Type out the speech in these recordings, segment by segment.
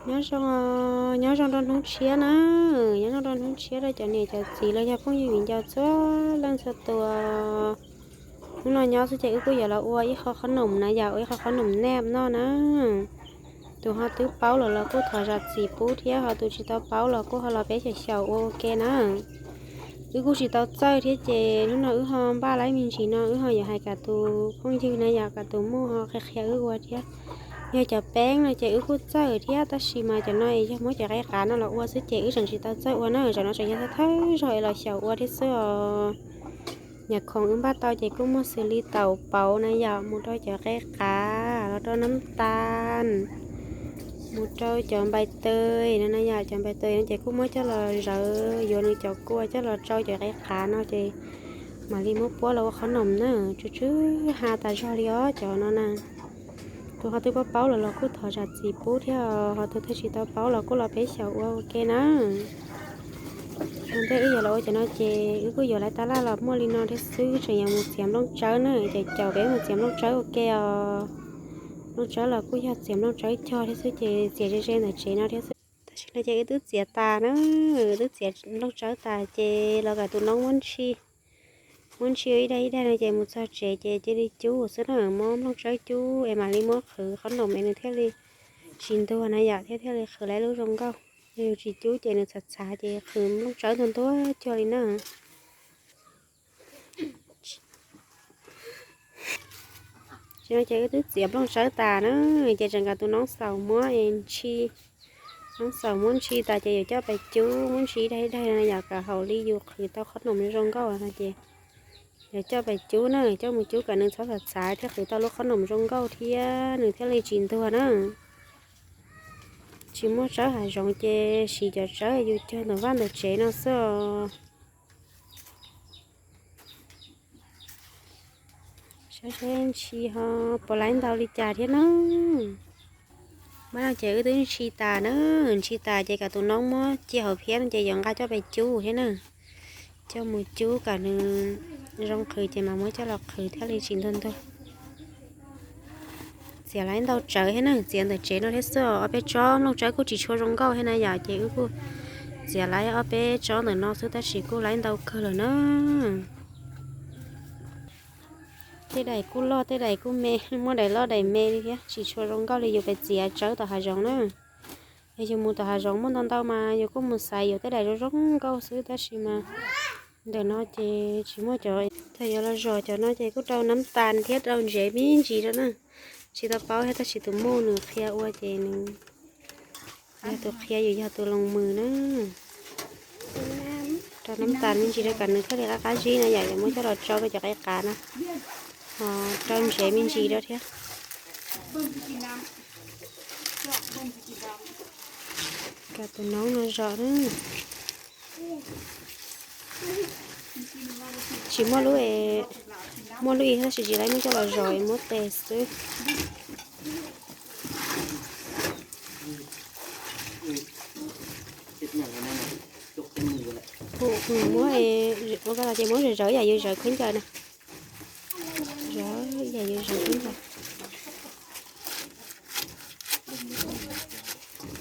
Nyob zoo, nyob zoo rau hnub tshiab na, nyob zoo rau hnub tshiab rau cov niam cov txiv los yog phooj ywg viv ncaus txhua leej txhua tus. Hnub no nyob xwb ces wb kuj yuav los ua ib qho qhob noom na yom, ua ib qho qhob noom naj noj na. Tus ho twb paub lawm los kuj thov zam txim pub thiab, ho tus tsis tau paub los kuj ho los peb xyaum xyaum ua ua ke na. Wb kuj tsis tau txawj thiab ces hnub no wb ho npaj laib me ntsis no wb ho yuav hais kom tus phooj ywg na yom, kom tus muam ho qhia qhia wb ua thiab. Yog cov peeb no ces wb kuj txawj thiab tab sis mas cov no es yog muab cov qe qav no los ua xwb ces wb tseem tsis tau txawj ua na, zaum no tseem yog thawj zaug es los xyaum ua thiab xwb os. Nyuam khoom wb npaj tau ces kuj muaj xws li taum pauv na yom, mus rau cov qe qav, los rau nab tas, mus rau cov npais taws no na yom, cov npais taws no ces kuj muab coj los zawv yuav nws cov kua coj los rau cov qe qav no ces mam li muab puab los ua qhob noom na. Tsw tsw ha tas zog li os cov no na. Tus ho twb paub paub lawm los kuj thov zam txim pub thiab, ho tus twg tsis tau paub los kuj los peb xyaum ua ua ke na. Ua ntej wb yuav los ua cov no ces wb kuj yuav lawv tab laj los muaj li no thiab xwb, tseem yuav mus txiav nplooj tsawb na, ces caum peb mus txiav nplooj tsawb ua ke os. Nplooj tsawb los kuj yog txiav nplooj tsawb cog thiab xwb ces txiav ze ze ntawm tsev no thiab xwb. Tam sim no ces wb twb txiav tas na, twb txiav nplooj tsawb tas ces los kom tus noob muab ntshi, muab ntshi ib daim ib daim no ces mus txog tsev ces cia li cub xwb na, muab nplooj tsawb cub es mam li muab qhwv qhob noom es nws thiaj li tsis ntuag na yom, thiab thiaj li qhwv lawm lub zoo nkauj. Yog yus tsis cub ces nws txhav txhav ces qhwv nplooj tsawb ntuag ntuag cuag li na. Tam sim no ces wb twb txiav nplooj tsawb tas na, ces tseem kom tus noob xaus muab ntshi, noob xaus muab ntshi tas ces yuav coj pais cub, muab ntshi ib daim ib daim no yom, kom haum li yus qhwv tau qhob noom zoo nkauj no ces yuav coj pais cub na, coj mus cub kom nws txhob txhav txhav thiab qhwv tau lub qhob noom zoo nkauj thiab nws thiaj li tsis ntuag na. Tsis muaj tsawb hav zoov ces siv cov tsawb yus cog ntawm vaj ntawm tsev no xwb os. Saib seb ntshi ho puas laib ntau li cas thiab na. Mas no ces wb twb ntshi tas na, ntshi tas ces kom tus noob muab cia hauv phiab no ces yuav nqa coj pais cub thiab na. Coj mus cub kom nws zoo qhwv ces mam muab coj los qhwv thiaj li tsis ntuag ntuag. Txiav laib ntau tsawb thiab na, txiav ntawm tsev no thiab xwb os, ob peb tsob nplooj tsawb kuj tsis tshua zoo nkauj thiab na yom, ces wb kuj txiav laib ob peb tsob ntawm no xwb tab sis kuj laib ntau kawg lawm na. Tej daim kuj loj tej daim kuj me, muaj daim loj daim me li thiab, tsis tshua zoo nkauj li yus pais txiav tsawb tom hav zoov na. Yog yus mus tom hav zoov muaj ntau ntau mas yus kuj mus xaiv yuav tej daim zoo zoo nkauj xwb tab sis mas ntawm no ces tsis muaj cov. Thaum yuav los zom cov no ces kuj rau nab tas thiab rau ntsev me ntsis rau na. Tsis tau paub thiab tab sis tus muam nws qhia ua ces nws, yog tus qhia yus yog tus loos mws na. Rau nab tas me ntsis rau kom nws thiaj li qab qab zib na yom, yuav muab coj los tsau rau cov qe qav na. Ho rau ntsev me ntsis rau thiab. Kom tus noob no zom na. Tsis muaj lub, muaj lub ib tab sis tsis laib muab coj los zom es muab tes xwb. Muab, ua ko los ces muab zawv zawv yam yus zawv khaub ncaws na. Zawv yam yus zawv khaub ncaws.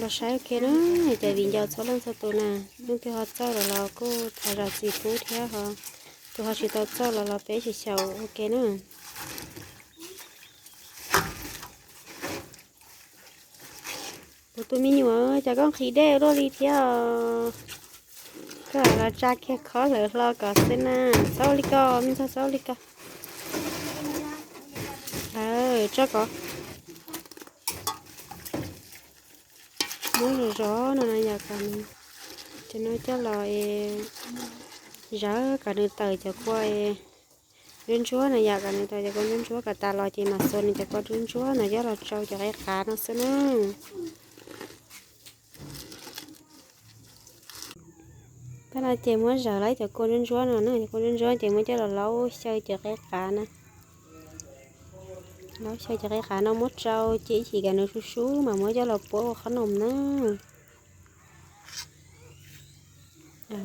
Los saib ua ke na, cov viv ncaus txhua leej txhua tus na, leej twg ho txawj lawm los kuj thov zam txim pub thiab ho, tus ho tsis tau txawj los los peb xyaum xyaum ua ke na. Kuv tus me nyuam, cas koj nqhis dej ua luaj li thiab os? Koj los tsa kiag khob hlawv hlo kom xwb na. Txhob ua li ko, me ntxhais, txhob ua li ko. Tso kom muab zov zov no na yom, kom nws, cov no coj los zawv kom nws tawm cov kua ntsuab ntsuab na yom, kom nws tawm cov kua ntsuab ntsuab kom tas los ces mam xuas nws cov kua ntsuab ntsuab ntawd coj los tsau cov qe qav no xwb na. Tab no ces muab zawv lawm cov kua ntsuab ntsuab no na, cov kua ntsuab ntsuab ces muab coj los laub xyaw cov qe qav na. Laub xyaw cov qe qav no muab tsau ces ib chim kom nws sub sub mas muab coj los puab ua qhob noom na.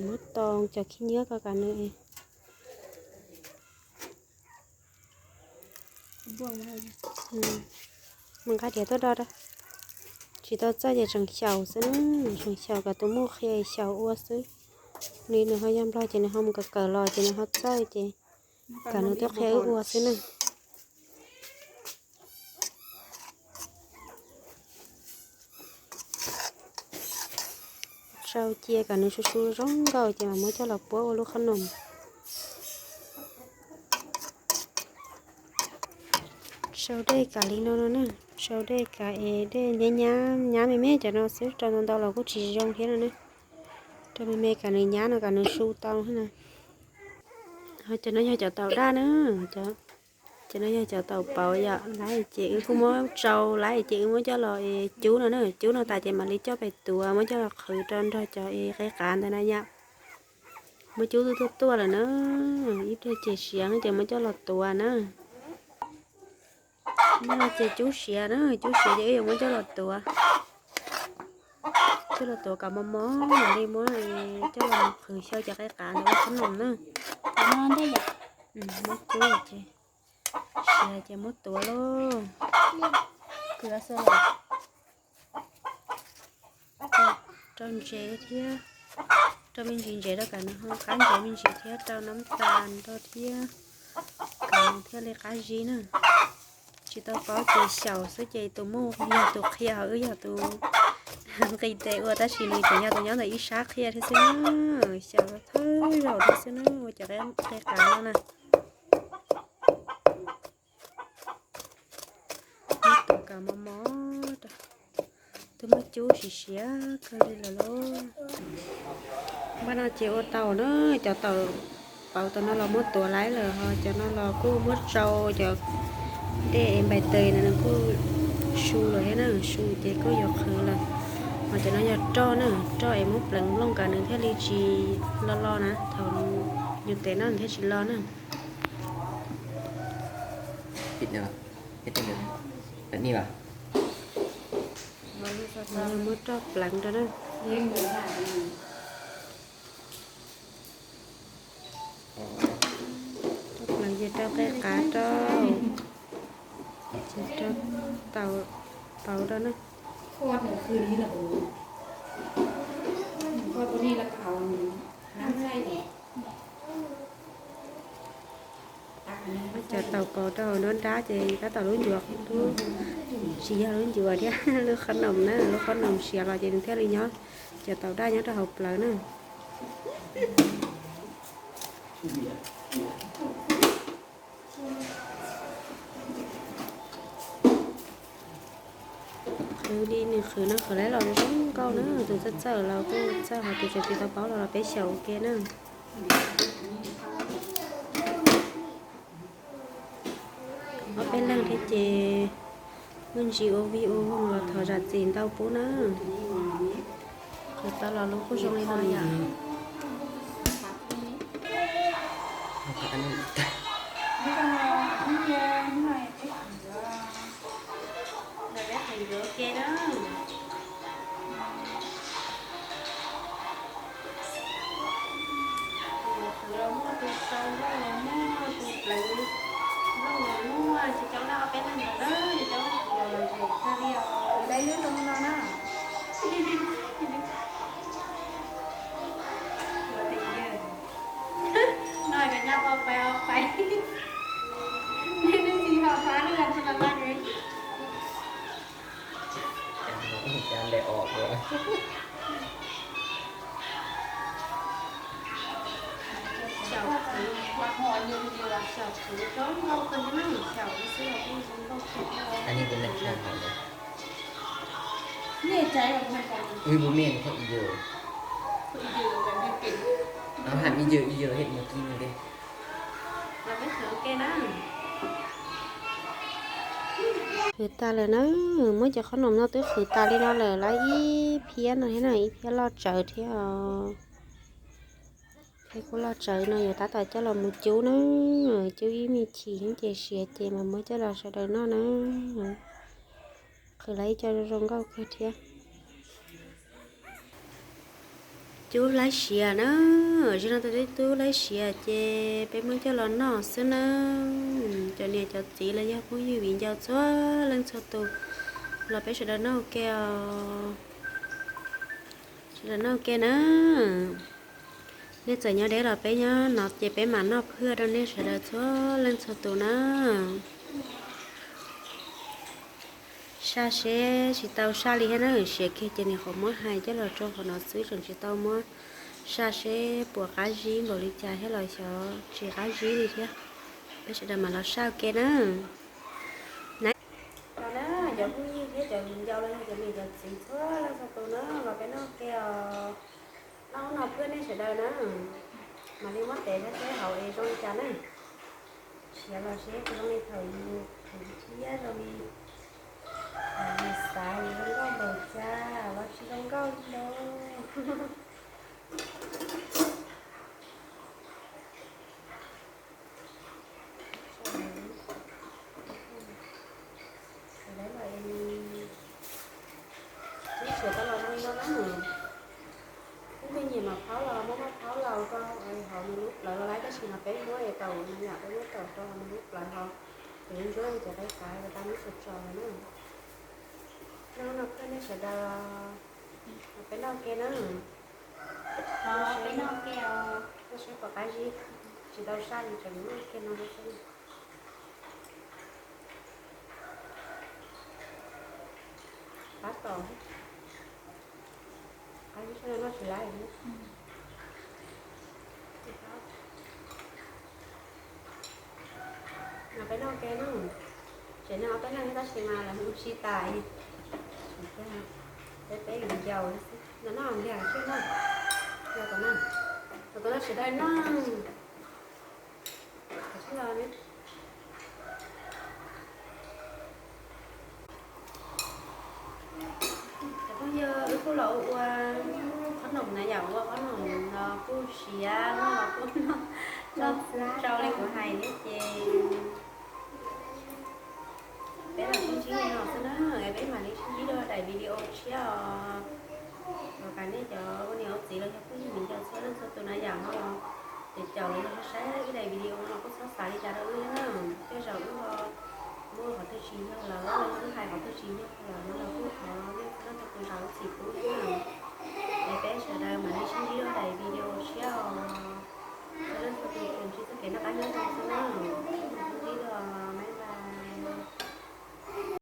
Muab tau cov khib nyiab ko kom nws, mus nqa diav tuaj do rau. Tsis tau txawj ces tseem xyaum xwb na, tseem xyaum kom tus muj qhia xyaum ua xwb. Li nws ho yog nplog ces nws ho mus kawm kawm los ces nws ho txawj ces kom nws tuaj qhia wb ua xwb na. Tsau cia kom nws su su zoo nkauj ces mam muab coj los puab ua lub qhob noom. Sau dej kav li no no na, sau dej kav es dej nyab nyab, nyab me me cov no xwb, rau ntau ntau los kuj tsis zoo thiab no na. Rau me me kom nws nyab no kom nws su tau na. Ho cov no yog cov taum daj na, cov no yog cov taum pauv yom, laiv ces wb kuj muab tsau laiv ces wb muab coj los cub no na, cub no tas ces mam li coj pem tuav muab coj los qhwv rau nrog cov qe qav ntawd na yom. Muab cub tuaj tuaj tuaj lawm na, ib pliag ces siav ces muab coj los tuav na. Muab no ces cub siav na, cub siav ces wb yuav muab coj los tuav. Coj los tuav kom mos mos mam li muab coj los qhwv xyaw cov qe qav ntawd ua qhob noom na. Muab cub ces siav ces muab tuav lauj. Rau ntses thiab, rau me ntsis ntses rau kom nws ho qab ntses me ntsis thiab rau nab tas rau thiab, kom nws thiaj li qab zib na. Tsis tau paub ces xyaum xwb ces tus muj yog tus qhia ho wb yog tus nqis tes ua tab sis nws tseem yog tus nyob ntawm ib sab qhia thiab xwb na. Xyaum thawj zaum thiab xwb na ua cov qe qav no na. Muab tuav kom mos mos, twb muab cub siav siav kawg li lawm lauj. Npaj no ces ua tau na, cov taum pauv tom no los muab tuav laib lawm ho cov no los kuj muab tsau cov dej npais tes no nws kuj su lawm thiab na, su ces kuj yuav qhwv lawm. Ho cov no yog roj na, roj es muab pleev nplooj kom nws thiaj li tsis lo lo na, thaum yus tev no nws thiaj tsis lo na. Muab roj pleev rau na. Roj pleev ces rau qe qav rau, ces rau taum pauv rau na. Cov taum pauv rau hauv nruab nrab ces tab tom lub ncuav, lub, tsis yog lub ncuav thiab, lub qhob noom na, lub qhob noom siav los ces nws thiaj li nyob, cov taum daj nyob rau hauv plawv na. Qhwv li nws qhwv no qhwv laib los zoo nkauj na, tus txawj txawj los kuj txawj, ho tus tseem tsis tau paub los los peb xyaum ua ke na. Ob peb leeg thiab ces me ntsis ua vij ua voog los thov zam txim ntau pub na. Qhwv tau los lub kuj zoo li no yom. Tus qhwv los muaj, tus sau nplooj los muaj, tus pleev nplooj los muaj, tsis coob na, ob peb leeg ntawd na, tsis coob na, los zem kawg li os. Lawv lub zoo no na. No cov nyab o pais o pais. Neb twb tsis ho fab li los tsis los laj. Xyaum qhwv, xyaum qhwv zoo nkauj kawg li na, xyaum li xwb los kuj zoo nkauj kawg li. Qhwv tas lawm na, muab cov qhob noom no twb qhwv tas li no lawm, lawv ib phiab no thiab na, ib phiab loj tsawv thiab os. Ib phiab kuj loj tsawv no yuav tab tom coj los mus cub na, cub ib me chim ces siav ces mam muab coj los sawv daws noj na. Qhwv lawv ib co zoo zoo nkauj kawg thiab. Cub laib siav na, zaum no tus tub laib siav ces peb muab coj los noj xwb na. Cov niam cov txiv los yog phooj ywg viv ncaus txhua leej txhua tus, Los peb sawv daws noj ua ke os. Sawv daws noj ua ke na. Nej txawm nyob deb los peb nyob no ces peb mam noj phwj rau nej sawv daws txhua leej txhua tus na. Saj seb tsis tau saj li thiab na, siav kiag ces nim qhuav muab hais coj los rau qhov no xwb, tseem tsis tau muab saj seb puas qab zib npaum li cas thiab los xyov tsis qab zib li thiab. Peb sawv daws mam los saj ua ke na. Na, cov phooj ywg thiab cov viv ncaus los yog cov niam cov txiv txhua leej txhua tus na, los peb noj ua ke os. Noj ub no phwj nej sawv daws na, mam li muab tev saib seb hauv es zoo li cas na. Siav los seb puas zoo li thaum yus, thaum yus thiab zoo li yus xav, yus zoo nkauj npaum cas los tsis zoo nkauj li lauj. Ib siav tau los zoo li no na. Ib tug nyiam mov phaub los muab mov phaub los rau hauv nws lub plawv los lawm, tab sis mas peb muab es taum no yom, peb muab taum rau hauv nws lub plawv hauv, ces ntsuab cov qe qav cov tau muab tso tso na. Noj no koj nej sawv daws, peb noj ua ke na. Peb noj ua ke os. Noj seb puas qab zib, tsis tau saj li, tseem noj ua ke no xwb. Qab tom, qab zib sab no noj tsis laib. No peb noj ua ke na. Tsev neeg ob peb leeg tab sis mas lawv mus ua si tas. Peb peb viv ncaus xwb no, noj npliag tshiab na. Yog tom no, tom no sawv daws noj. Cov phooj ywg, wb kuj los ua qhob noom na yom, ua qhob noom los kuj siav, noj los kuj noj, noj tsau li kuv hais thiab ces peb los sib ntsib li no xwb na, peb mam li sib ntsib dua daim video tshiab os. Thov kom nej cov ua niam ua txiv los yog phooj ywg viv ncaus txhua leej txhua tus na yom, no los caum caum los yog saib ib daim video no los kuj txhob xav li cas rau wb thiab na. Tej zaum wb ho muaj qhov twg tsis yog lawm, wb hais qhov twg tsis yog lawm no los kuj thov nej txhua leej txhua tus zam lub txim pub thiab na.